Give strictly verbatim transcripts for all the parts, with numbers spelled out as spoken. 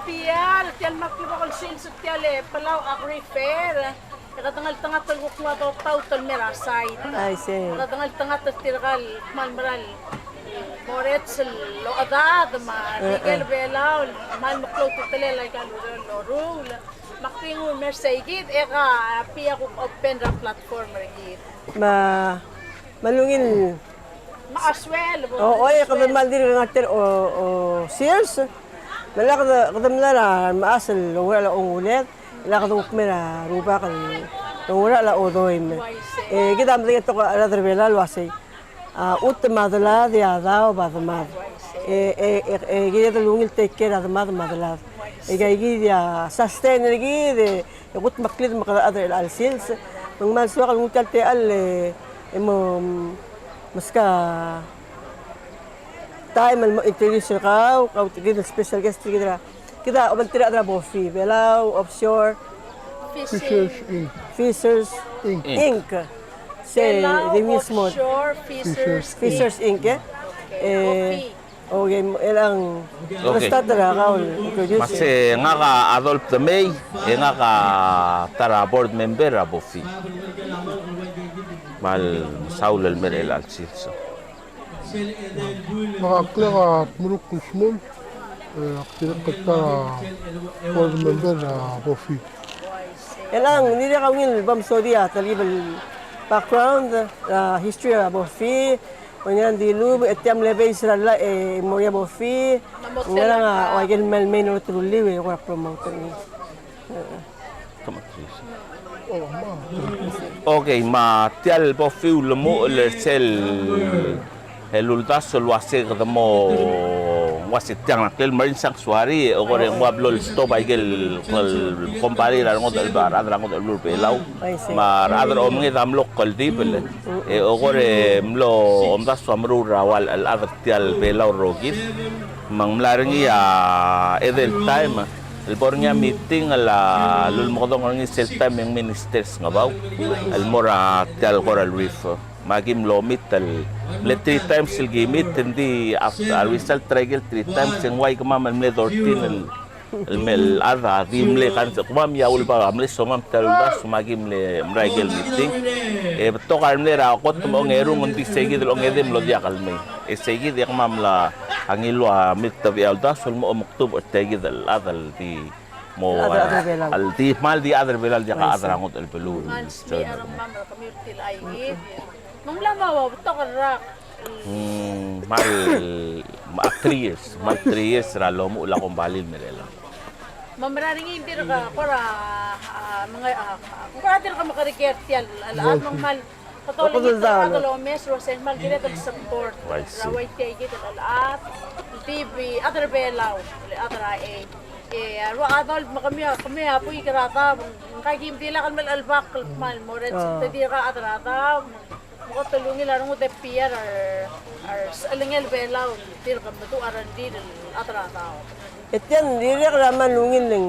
Tia el, tia el meklebokel sils er tia el Palau Agri Fair, e kede ngeltengat el kuk ua dotaut el mer a site. Aisei. E kede ngeltengat er tirka el kmal mera el mo er a chelsel ochedad me a, eh, tirke el, eh, Belau el kmal meklou a ultutelel aika el ureor el loruul. Me ak di nguu el mer seikid, e ka, a, tia kuk open er a platform er kid. Me a, me a ungil. Me a sueleb. O, oi, kede kmal dirk ngar tia el, o, o, sils. Me a kede, kede mla er a mechas el oungerachel a onguled, e a kede kuk mer a rubak el oungerachel a odoim. E kid a medengei a betok el chad er Belau el uasei, a, chutem me a delad e a daob a demad. E, e, e, e kired el ungil take care a demad me a delad. E aika kid a sustain er kid, e, e kudmeklid me kede chad er chelecha el sils. Me ng kmal soak el nguu tia el techall, e, e mo, meskau a taem el mo introduce er kau, kau kid el special guest er kid er a, kid a obengterir a rechad er a BOFI, Belau Offshore Fishing. Fishers Inc. Fishers Inc. Inc. Se Belau di mismo. Offshore Fishers Fishers. Fishers Inc., e? Okay. E, BOFI. Okay, el ang, okay. Start er a kau el introduce. Me se ngak a Adolf Demei, e ngak a ta er a board member er a BOFI. Me kmal mesaul el mer chelecha el sils. Ngak a Klek a Tmeruk el Smul, e ak dirrek el ta er a board member er a BOFI. El ang, ng dirrek a ungil bo msodii a telkib el background, a, history er a BOFI, Onian di lub, e tia mle base er a llach e mo er a BOFI, ngerang a, ua ikel mle main el teruliu e kora promote er ngii. Okay, me tia el BOFI a ulemuchel er sel, el uldasu el uase kede mo, uase tiang a ngklel marine sanctuary, e kora ng ua blo el stop a ikel, el company er a rengodech el, a rechad er a ngodech el beluu er a Belau. Me a rechad er a omenged a mlo kldibel. E kora mlo omdasu a meruul er a ua el chad er tia el Belau el rokir. Me ng mla er ngii a edei el taem el bo er ngii a meeting el lulemekedong er ngii sel taem e ng Minister Sengebau el mo er tia el Coral Reef. Me aki mlo meet el mle three times el ki meet, ng di a, a result er a ikel three times e ng ua ikemam el mle thirteen el el mle chad a di mle cancel. Kemam a uleba a mle somam tia el uldasu me aki mle mera ikel meeting. E betok a remle er a kot me a ongerung, ng di seikid el ongedei a mlo diak el mei. E seikid e kemam a ngiluu a mle tebechel a uldasu el mo omekdubech er tia ikid el chad el di mo, el di kmal di chad er Belau el diak a chad er a ngodech el beluu. Me ng mla mo betok el rak. Mm, kmal, kmal three years, kmal three years er a lomuchel a kombalii el mer chelechang. Me mera er ngii ng dirk kora, a, menga-, a, kora dirk mekerker tia el, el chad me ng kmal, kede olengit er a rechad el omes el uase ng kmal kired el support er a ua tia ikid el chad, el di chad er Belau, el chad er a, e, e a rua Adolf me kemiu, kemiu a buik er a daob, ngka a ki mle lak el mei el chelebakl el kmal mo er a, te dirk a chad er a daob, me Kot el ungil a rengud e beer a re, a resechelengel Belau, tirke el meduch a rengrir el chad er a daob. E tia ng dirrek er a kmal ungil el,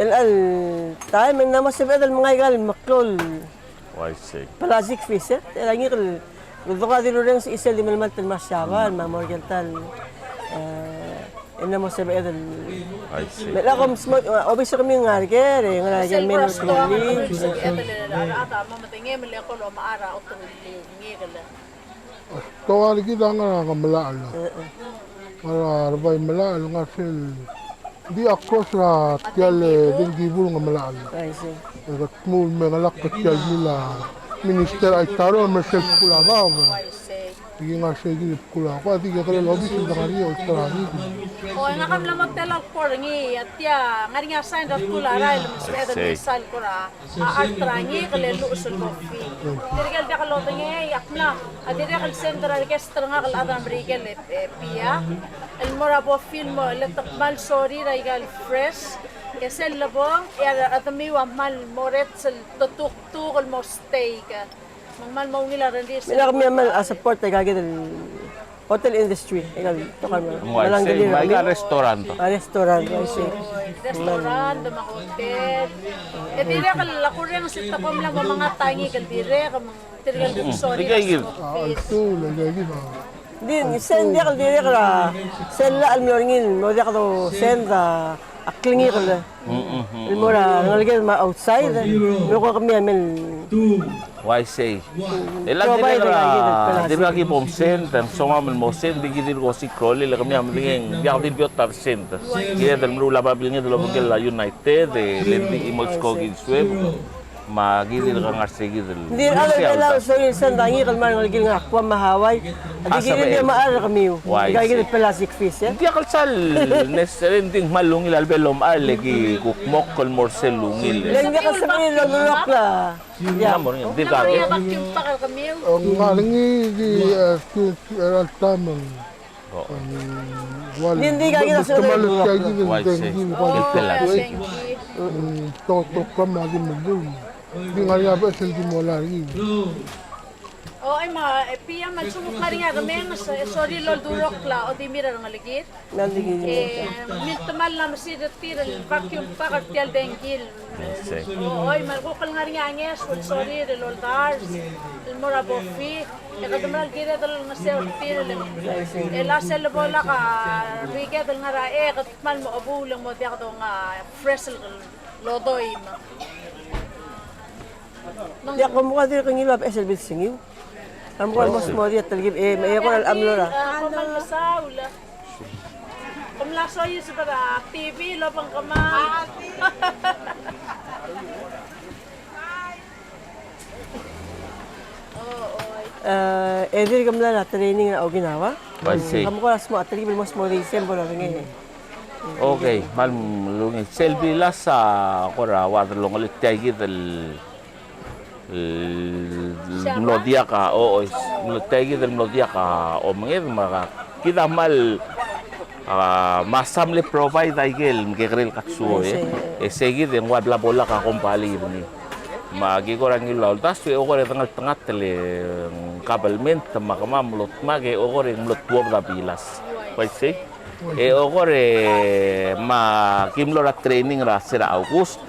el, el taem e ng mla mo sebeched el menga aika el meklou el plastic fish, e, er a ngikel, el doko a di lurrenges er sel di melemalt el Marshall, me a mo er ker el ta el, e, E ng mo sebeched el. I see. Me lak kom smot, obis kemiu ngar ker, e ngar ker el mei el klou el, sebeched el, a rechad a mo medengei me le ko el omechar a oterulii, ngii el. Stoa er kid a ngar er a Ngemelachel. E, e. Ngar er a Rebai Melachel, ngar sel di across er tia el dengkibul Ngemelachel. I see. E ke tmuu el me ngelak er tia el blil a Minister Aitaro, me sel bkul a daob. I see. Aki ngar sei kid el bkul a, ko a di kekerei el obis el dengar er ngii a olterau er ngii. O, e ngak a mla mo tela el kbo er ngii, a tia, ngar er ngii a sign er a bkul a rael, me sebeched el mesa el kora, a, art er a ngikel el luches el BOFI. Tirke el diak lodengei, ak mla, a dirrek el send er a request er ngak el chad er a Merikel e, e, Pia, el mo er a BOFI el mo, le te kmal sorir aika el fresh, e sel lebong, e a, a rechedemiu a kmal mo er a chelsel tetuktuk el mo steak. Me ng kmal mo ungil a rengrir. Me lak kemiu a kmal a support aika kid el hotel industry, aika el tokar me. Ng uaisei, me aika el restaurant. A restaurant, uaisei. Restaurant, me a hotel. E dirrek el a kurrenges e te ko mla mo mengat a ngikel dirrek, me tirke el kuk sorir. Aika kid. A, altu, aika kid a. Di, send, diak el dirrek er a, send el mlo er ngii el mo diak do send a, a klengikel. Mm, mm, mm, el mo er a, mm, rengeleked me a outside, me ko kemiu a mei el. Uaisei. El a provide dirrek er a, er a, dirrek el plastic. Dirrek aki bo msend, e ng somam el mo send, di ki dirk osiik a rolel, e kemiu a medengei, diak di el beot a send. Kired el meruul a babilnged el obengkel a United, e le di chimo el skoki el suebek. Me aki dirk ngar sei kid el. Ng di a rechad er a Belau el sorir el send a ngikel me a rengelekir el ngar er a Guam me a Hawaii. A di kirir el mechar er kemiu. Uaisei. Aika kid el plastic fees, e. Ng diak el sal necessary, ng di ng kmal ungil a lebo el omechar, e le ki kuk mokl el mo er sel ungil. Le ng diak el sebechir el oldurokl a. Ng ngar er ngii di, e, er a taem. Ng di aika kid a sebechir el oldurokl. Uaisei. Uaisei. Toktok a mla di melum. Di ngar er ngii a beches el di mo er ngii. O, e ma, e, Pia, me a lsekum ng ngar er ngii a remenges, e sorir el oldurokl a odimir a rengelekir. E, miltemall a mesid er tir el vacuum pack er tia el dengki el. Uaisei. O, oi, me a lekuk el ngar er ngii a ngeso el sorir el oldars el mo er a bofi. E kede mera el kired el ngeseu er tir el. E le sel lebo lak a riked el ngar er a, e kede kmal mo chebuul e ng mo diak donga fresh el odoim. Diak, kom kuk dirk ngiluu a beches el bilsengiu. Kom kuk mo smodii a telkib, e, e kora el mlo er a. Kom mla soiseb er a T V el obengkemam. E, e dirk mla er a training er a Okinawa. Uaisei. Kom kora smoch a telkib el mo smodii sel bo lodengei. Okay, kmal ungil. Sel bilas a kora ua delongelel tia kid el, el mlo diak a, o, o, mlo tia kid el mlo diak a omenged me a kid a kmal, a, me a mle provide a ikel mekekerei el katsuo, e. E sei kid e ng ua bla bo lak a kombalii er ngii. Me aki kora ngiluu a uldasu e kora dengeltengat el, e, government me a kemam a mlo dmak e kora ng mlo tuobed a bilas. Uaisei. E kora, e, me aki mlo er a training er a se er a August.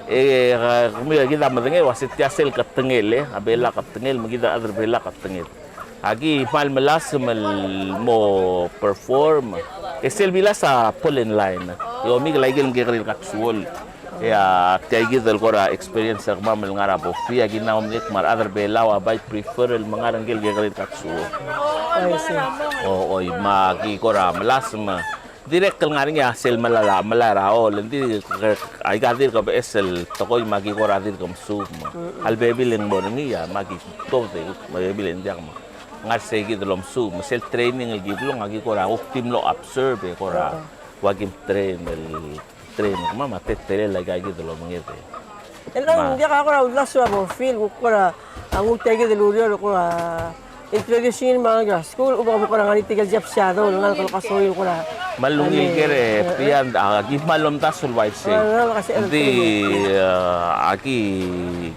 E, e, kemiu a kid a medengei el ua se tia sel ketengel, e, a Belau a ketengel, me kid a rechad er a Belau a ketengel. Aki kmal melasem el mo perform. E sel bilas a pole in line. E omikel a ikel mekekerei el katsuo. E a tia kid el kora experience er kemam el ngar er a bofi, aki mla omengek me a rechad er a Belau a bai prefer el menga er ngike el kekerei el katsuo. O, oi, me aki kora melasem. Dirrek el ngar er ngii a sel melai a, melai er a, o, le ng di, aika dirk beches el tekoi me aki kora dirk mesuub. A lebebil e ng mo er ngii a, me aki tuobed e, me a lebebil e ng diak me. Ngar sei kid el omesuub, me sel training el ki blong, aki kora kuk di mlo observe, e kora, ua ki mtrain el train er kemam a teletelel aika kid el omenged. El ng diak a kora uldasu er a bofi el kuk kora nguu tia kid el ureor el kora introduce er ngii me a ngalek er a skuul, a bo kora ngar er ngii tirke el job shadow el ngalek el kasorir el kora. Me a ungil ker e Pian, aki kmal omdasu el uaisei. Ng di, e, aki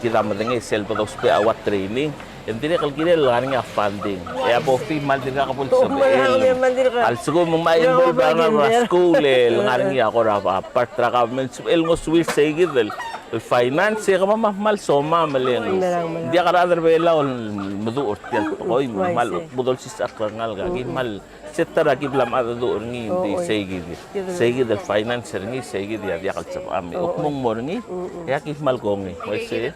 kid a medengei sel bo dousbech a ua training. E ng dirrek el kirel el ngar er ngii a funding. E a bofi kmal dirkak bo lsebechel. A lsekum ng mei el bo el bla er a skuul el ngar er ngii a kora part er a government el ngosuir sei kid el finance, e kemam a kmal somam el ng. Ng diak a rechad er a Belau el meduch er tia el tekoi, me kmal bo dolsisechakl er a ngalek, aki kmal se ta er a ki bla mad a duch er ngii, ng di sei kid. Sei kid el finance er ngii, sei kid a diak el sebecham. Kuk mo ng mo er ngii, e aki kmal kongei. Uaisei.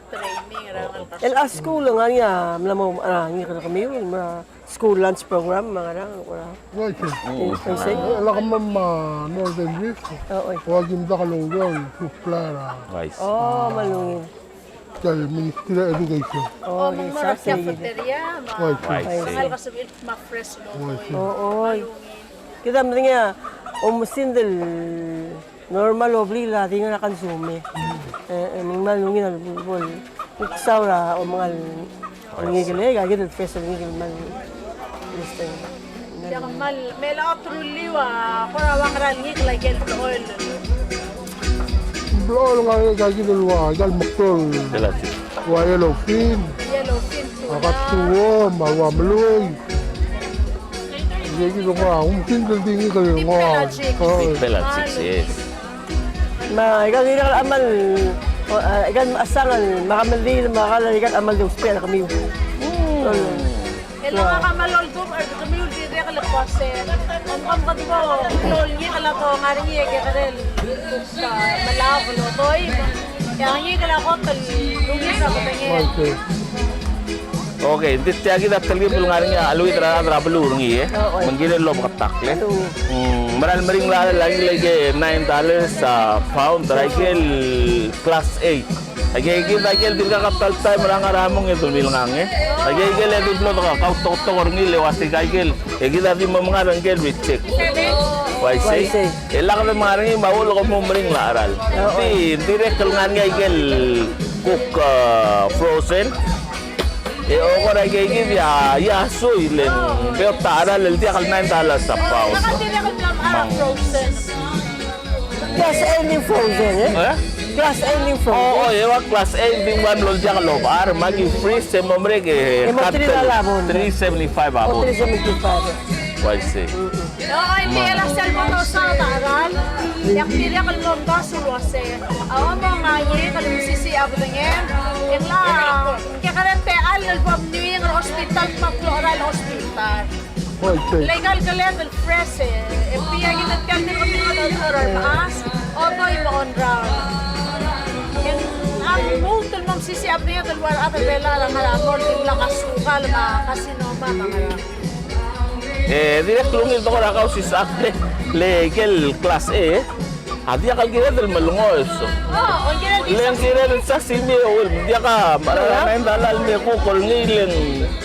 El a skuul e ng ngar er ngii a mla mo, a, ngikel er kemiu, me a school lunch program, me a ngerang, kora. Uaisei. Uaisei. E le kemam a Northern Reef. O, oi. Ua ki mdak el oureor el supply er a. Uaisei. O, me a ungil. Tia el Ministry of Education. O, me ng mo er a cafeteria, me a. Uaisei. Uaisei. Ngalek a sebechir me a fresh el odoim. Uaisei. O, oi. Me a ungil. Kid a medengei a oumesingd el normal el blil a di ngar er a consume. E, e, me ng kmal ungil a bo el kuk saul a omengal ngikel, e, aika kid el fresh el ngikel me ng kmal interesting. Diak kmal, me a ulteruul a kora ua ngera el ngikel aike el blechoel. Blechoel ngar er aika kid el ua, aika el meklou el ua yellowfin. Yellowfin, tuna. A katsuo, me a ua melui. Aika kid el ua, oumesingd el di ngikel el nguu. Big pelagic. Big pelagic, yes. Me aika kid el kmal, o, e, aika el mechesang el, me a kemeldiil, me a kall, aika el kmal di ousbech er kemiu. Mm. E le ngak a kmal oldubech er kemiu el di Uase, omko, omko di bo, lolengit el a to ngar er ngii e kekerei el kuk, a, melai el otoi, e a ngii el a kot el lungil er a bedengem. Okay. Okay, ng di tia kid a telkib el ngar er ngii a cheluid er a rechad er a beluu er ngii, e. Me ng kirel el obeketakl, e. Mm, mera el meringel a cherechar a ngii el aike nine dollars a pound er a ikel class A. Aike kid a ikel dirkak a ta el taem er a ngar er a mong e di milengang, e. Aike kid e di blo dekautoketok er ngii el uase aike kid, e kid a di mo menga er ngike el reject. Uaisei. Uaisei. E lak de menga er ngii me a uchul e ke mo meringel a cheral. Ng di, ng dirrek el ngar er ngii a ikel kuk, a, frozen. E okor a ikei kid a, a sui le ng beot a cheral el diak el nine dollars a pound. Class A el di frozen, e? E? Class A el di frozen. O, o, e ua class A el di ua mlo diak lobechar, me aki freeze e mo merek e mo three dollar a pound. Three seventy-five a pound. O, three seventy-five. Uaisei. Oi, ng di el a sel bo dosaod a cheral, e ak dirrek el mo omdasu el uase a omengai el mesisiich a bedengem, e ng lak kekerei a techall el bo mnuing er a hospital, me a klou el cheral a hospital. Uaisei. Le ikal keled el fresh, e, e tia kid el tia el di kemiu el orrenges, otoi me a ongraol. E ng lmuut el mo mesisiich a bedengem el ua rechad er Belau a ngar er a mong, e ng lak a sukal me a carcinoma me a ngerang. E dirrek el ungil tekoi er a Kausisechakl, le ikel class A a diak el kired el melengos. Le ng kired el sasimi e uchul me ng diak a mechar a nine dollar el me kuk olengit, le ng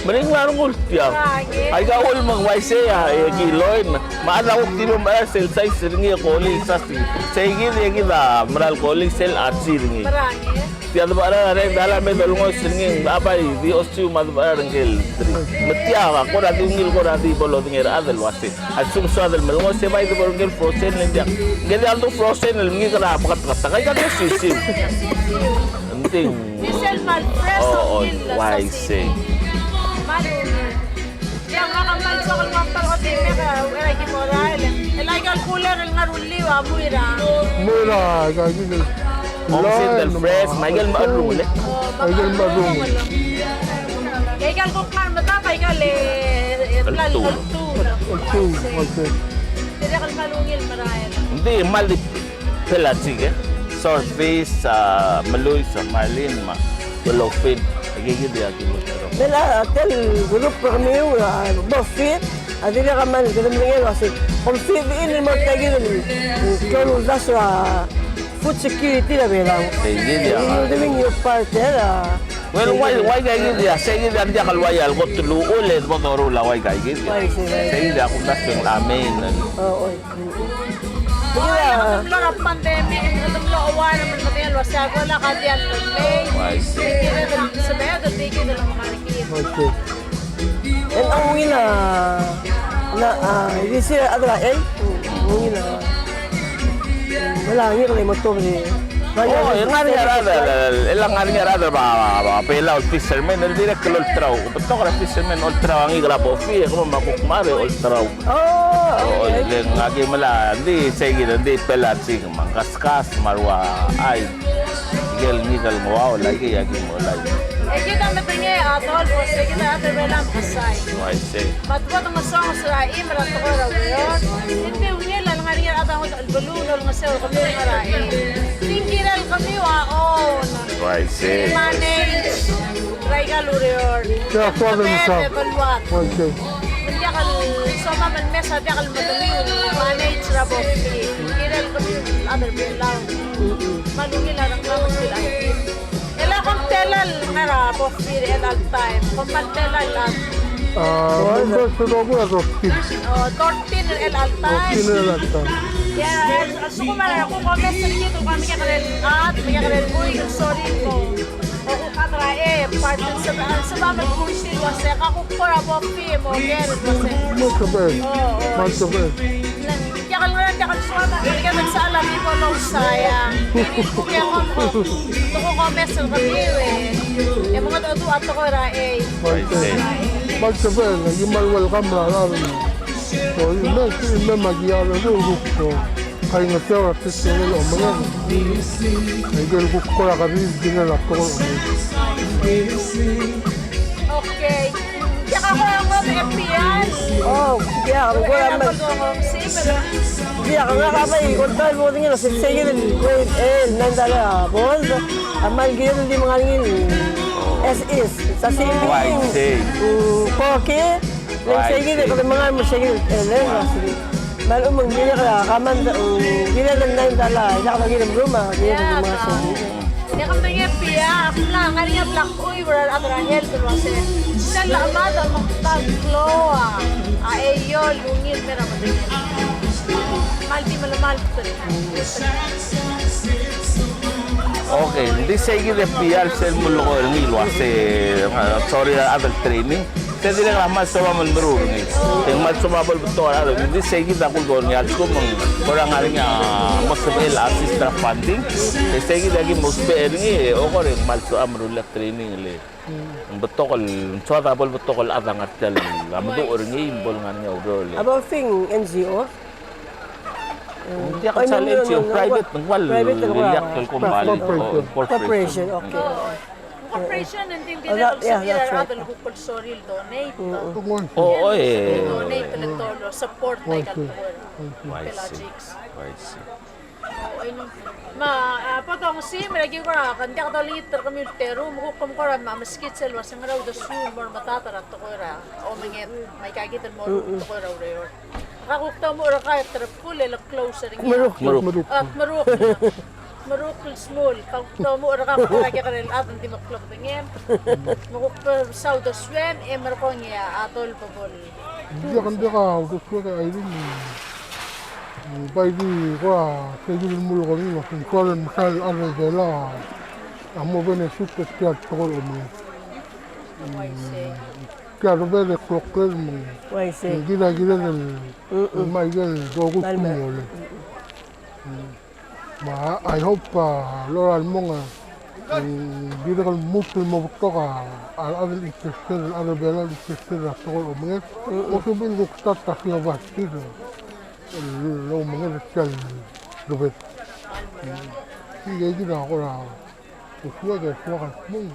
meringel a rengul tiang. Aika uchul me ng uaisei a, e kiloin. Me a chad a kuk di bo mechar sel size er ngii e kolii el sasimi. Sei kid e kid a mera el kolii sel a three er ngii. Tia de mechar a nine dollar me dolengos er ngii, a bai di osiu me a de mechar ngike el three. Me tia a kora di ungil kora di bo lodengei er a chad el uase a lsekum soad el melengos e bai de bo er ngike el frozen el diak. Ngike el diak el du frozen el ngii kora beketeketek. Aika di osisiu. Ng di. Di sel mal fresh. O, o, uaisei. Mal ungil. Diak a kmal soak el ua ta el kot el mei e a uchei er a ki mo er a el. El aika el cooler el ngar er a ulliu a mui er a. Mui er a, aika kid el. Ongsel el fresh, me aike el mecherrungel. Aike el mecherrungel. E aika el kuk ngar er a medad, aika el, e, el tuu. El tuu, okay. Dirrek el kmal ungil merael. Ng di kmal di pelagic, e. Swordfish, a, meluis, a, marlin, me a yellowfin. Aike kid a di bo el terung. Me a tel group er kemiu, a, bo feed, a dirrek el kmal kede medengei el uase kom feed el mo tia kid el klou el uldasu er a food security er a Belau. Sei kid a. You're doing your part there, a. Well, uai, uaika kid a, sei kid a ng diak el uai el kot el uchul e bo doruul a uaika kid a. Uai, sei. Sei kid a kumdasu el amen. O, oi. Oi, a kede mlo er a pandemic, kede mlo ua el medengei el uase a Belau a diak el mei. Uai, sei. Kede sebeched el di kid el omengai er kid. Okay. E ng ungil a, na, a, di sel a chad er a el, ungil a. Mla ngii el mo tobed. O, e ng ngar er ngii a rechad, el ngar er ngii a rechad er a, a, a, Belau el fisherman, el dirrek el olterau. Betok er a fisherman olterau a ngikel a bo feed, e kemam a kuk mera el olterau. O, okay. O, le ng aki mla, ng di sei kid, ng di pelagic, me a ngkaskas, me a ruaai. Ikel ngikel ngoaol, aikei a ki mo lai. E kid a medengei a dolphin, e kid a chad er a Belau a mekesai. Uaisei. Me a debo dengesonges er a chim er a tekoi er a ureor. Ng di ungil a lengar er ngii a rechad a ngodech el beluu el olengeseu er kemiu el ngar er a chim. Ng di kirel kemiu a own. Uaisei. Manage er aika el ureor. Tia a soad el mesa. Uaisei. Me ng diak el somam el mesa, diak el medengelii el manage er a bo feed. Kirel kemiu el chad er a Belau. Me a ungil a rengmam el tir a. E le kom tela el ngar er a bo feed er chelecha el taem? Kom kmal tela el chad? A, members el rokui a thirteen. O, thirteen er chelecha el taem. Thirteen er chelecha el taem. Ia, a lsekum a kuk omes er kid el kuk mekekerei el chad, mekekerei el buik el sorir el mo. O kuk chad er a, e, part el sebechel, sebechel el kursi el uase ka kuk kora bo feed e mo ker el uase. Mo sebechel. O, o. Mo sebechel. Diak el ngerang, diak el soam, a kede sechal a ki bo lousai a. Kuk e kom, kom, kuk omes er kemiu e. E mengedecheduch a tekoi er a chei. Mo sebechel, aki kmal welcome er a rechad. So, me, me, me, me, aki a rechad, kuk, so, kaingeseu er a Sel omenged. Aike el kuk kora kerir el tekoi er a omenged. Okay. Diak a kora ngodech Oh, yeah, I'm good. I'm good. Yeah, I'm not happy. Control board ngii el sei kid el grade A, el nine dollar bond. A kmal kired el di mengal ngii el as is. Sa sei kid. Uaisei. Mm, koki. Uaisei. Sei kid el kede mengal mo sei kid el, el, el, sei kid. Me a lechub me ng dirrek el kmal, mm, kired el nine dollar, ilak a kired el meruul, kired el meruul. Diak kmedengei a Pia, ak mla ngar er ngii a bla kuiu er a rechad er a health el uasei, sel lemad a mekta el klou a eou el ungil el mer a medengei. Kmal di melemalt. Okay, ng di sei kid a Pia el sel mo lekoi er ngii el uasei, a, sorry, a rechad el training. Te dirrek el kmal soam el meruul er ngii. Te ng kmal soam a bo lebetok a rechad, ng di sei kid a kulekoi er ngii a lsekum ng kora ngar er ngii a mo sebechel a assist er a funding. E sei kid a ki mo ousbech er ngii, e kora ng kmal soam el meruul a training el ng betok el, ng soad a bo lebetok el chad a ngar tia el meduch er ngii, me bo lengar er ngii a ureor. About thing N G O? Ng diak el sal N G O, private, ng kmal ileakl el company. Corporation. Corporation, okay. Corporation, and then di le sebechir a rechad el kuk el sorir el donate. O, o, e. Donate el to el support aika el tekoi er a Pelagics. Me a, a, bo dongesimer e aki kora, ng diak dolengit er kemiu el teru, me kuk kom kora meskid sel uasei ngera uldesuel el mo er a medad er a tekoi er a omenged, me aika kid el mo er a tekoi er a ureor. Ka kuk domuchel er kau e Trepkul el close er ngii. Meruk. Meruk. A, Meruk. Meruk el Smul. Ka kuk domuchel er kau e kora kekerei el chad e ng di meklou a bedengem. Me kuk bo msa uldesuem e merekong e a dolab a bo el. Ng diak, ng diak a uldesuek a Irene. Bai di kora sei kid el mlo kora ngii, me ng soal el mesa el chad er a Belau a mo benefit er tia el tekoi er a omenged. Tia el rubed e kloklel me ng kired, kired el, me aike el rokui el kmo ng oleng. Me I hope, a, lorael el mong, a, ng dirrek el lmuut el mo betok a, a rechad el interested, a rechad er a Belau el interested er a tekoi er a omenged. Mo sebechir el kuk start a syllabus er tir el omenged er tia el rubed. Ng di kid a kora Joshua, Joshua Kalkmung.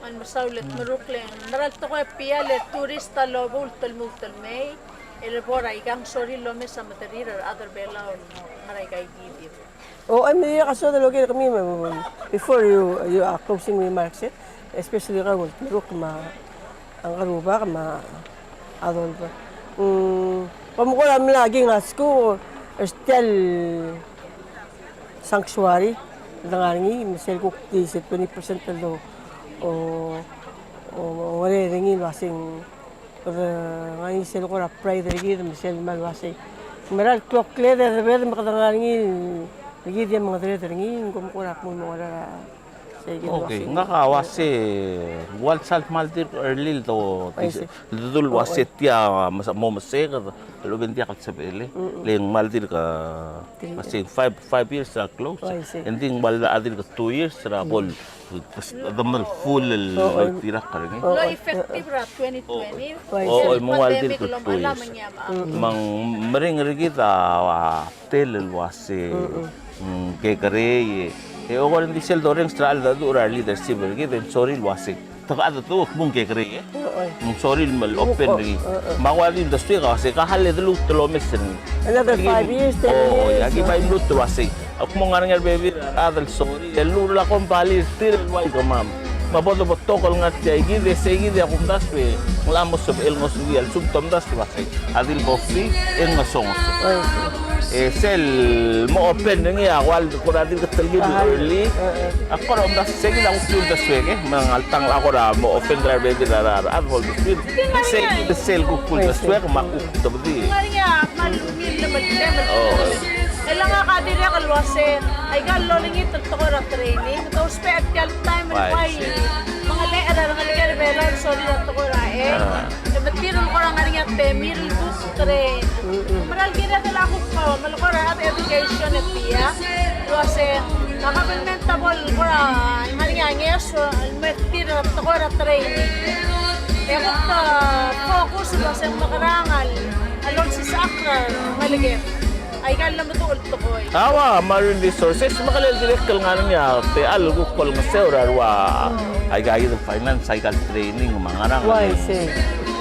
Ng mesaul e Tmerukl e ng mera el tekoi e Pia el tourist a lobult el lmuut el mei, e le bo er a ikang sorir el omes a mederir a rechad er a Belau el ngar er a ikaikid. O, I mean, a soad el oker er kemiu, before you, you are closing remarks, eh, especially kau el Tmerukl me a Ngerubak me a Adolf. Mm, kom kora mla kingaskuk er tia el sanctuary el dengar er ngii, me sel kuk di se twenty percent el do, o, o, ongerenger er ngii el uaseng, kede ngar er ngii sel kora pride er kid, me sel kmal uasei. Mera el klokled e rebed me kede ngar er ngii el kid e mengedereder er ngii, ng kom kora kmo ng mo ngar er a Okay, ngak a uase ng ua lsal kmal dirk early el do, di, di dul uase tia mo meseked el obengkel a diak el sebechel, le ng kmal dirk a, uase five, five years er a close, e ng di ng ua dirk two years er a bo el, de mo el full el oltirakl er ngii. Lo effective er a twenty twenty. O, mo ua dirk two years. Me ng meringel er kid a, a, tel el uase, mm, kekerei, e, e okor e ng di sel dorrenges er a cheldecheduch er a leadership er kid, e ng sorir el uase te kachedecheduch el kmo ng kekerei, e. Ng sorir el open er ngii. Me a ua di uldesuek a uase ka chelecha el deluut el omes er ngii. Another five years, ten years. O, e aki bai mluut el uase a kmo ng ngar er ngii a rebebil er a rechad el sorir el lluut er a kombalii er tir el ua ikemam. Me bo de betok el ngar tiaikid, e seikid e a kumdasu e ng locha mo sebechel ngosukid a lsekum te omdasu el uase a di el bo free e ng ngesonges. E sel mo open er ngii a ua el kora dirk telkib el early. A kora omdasu, seikid a kuk di uldesuek, e me ng alta ng locha kora mo open er a rebebil er a rechad el bo uldesuir. Seikid sel kuk uldesuek me a kuk tebedii. E le ngak a dirrek el uase, aika el olengit el tekoi er a training, te ousbech er tia el taem el bai mengelechel er a rengelekel a Belau el sorir a tekoi er a, e, e me tir el kora ngar er ngii a temir el kuk train. Mera el kired el a kuk, me le kora education e tia el uase, a kabelment a bo el kora ngar er ngii a ngeso el me tir a tekoi er a training. E kuk focus el uase ng mekerang a lolsisechakl er a Melekeok. Aika el lemeduch el tekoi. A ua marine resources, me a kelel dirrek el ngar er ngii a techall el kuk olengeseu er a rua, aika el finance, aika el training, me a ngerang. Uaisei.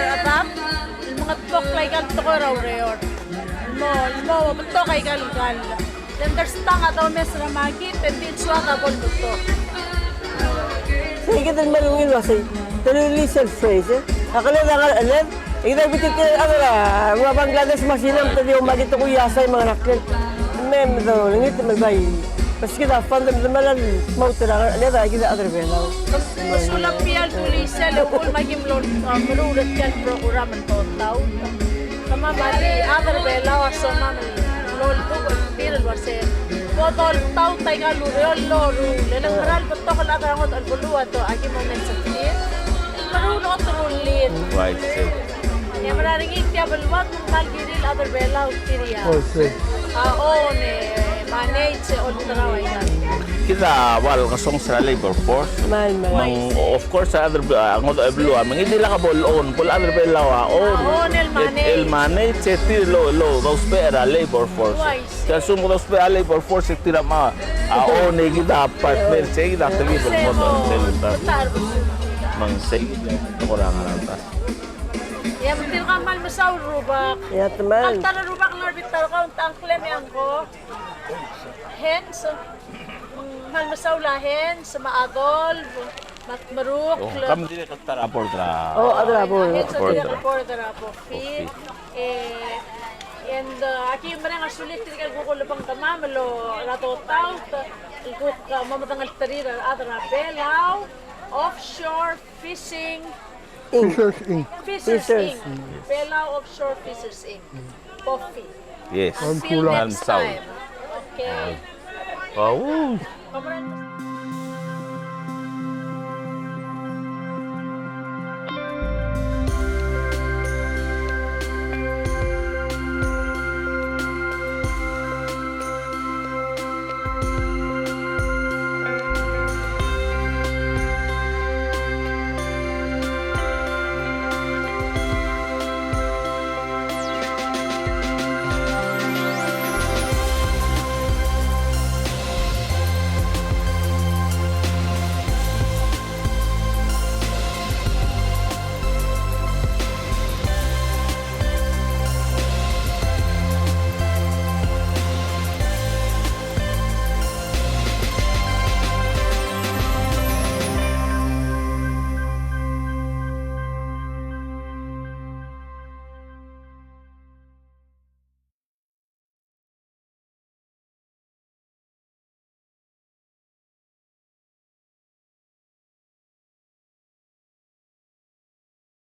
er a chedad el mengetmokl aika el tekoi er a ureor. El mo, el mo betok aika el kall. Te understand a domes er a makit, e ng di el soad a bo lebetok. Sei kid el mle ungil el uasei, te release el phrase, e. A keled a ngercheled, e kid a bititii a rechad er a rua Bangladesh me a Sina me te di oumakit a kuk iasai me a ngeraklel. Me, me dolengit me bai. Beskid a fund me de melai el dmaut er a ngercheled a kid a chad er a Belau. Sulang tia el dulii sel uchul me aki mlo, a, meruul er tia el program el totaut. Kemam a di chad er a Belau a somam el oldubech er tir el uasei bo doltaut aika el ureor el loruul, le ng mera el betok el chad er a ngodech el beluu a to, aki mo mesa er tir. Meruul a oterulir. Uaisei. E a mera er ngii tia el beluad me ng kmal kirir el chad er a Belau tir a. Uaisei. A own e manage e olterau aika. Kid a ua el kesonges er a labor force. Kmal, kmal. Me ng, of course, a chad er a, a ngodech el beluu a, me ngii di lak bo loan, bo el chad er a Belau a own. A own el manage. El manage e tir el, el, el ousbech er a labor force. Uaisei. Tia el lsekum kede ousbech a labor force e tir a mla, a own e kid a partner, e kid a telkib el mo, mo, mo, me ng sei kid a tekoi er a ngar er a Ia, me tirka kmal mesaul el rubak. Ia, te mad. Alta el rubak el ngar er a bita er kau, ng tang klem e ng ko. Hans, mm, kmal mesaul a Hans, me a Adolf, me a Tmerukl. Oh, kau a dirrek el ta er a board er a. Oh, a ta er a board. Hans a dirrek el board er a Bofi. Bofi. E, and, uh, aki mereng a sulir tirke el kuk ulebengkemam el, er a totaut, el kuk, uh, mo medengelterir a rechad er a Belau Offshore Fishing Inc. Fishers Inc. Fishers Inc. Fishers Inc. Belau Offshore Fishers Inc. Bofi. Yes. Until next time. Okay. Wow.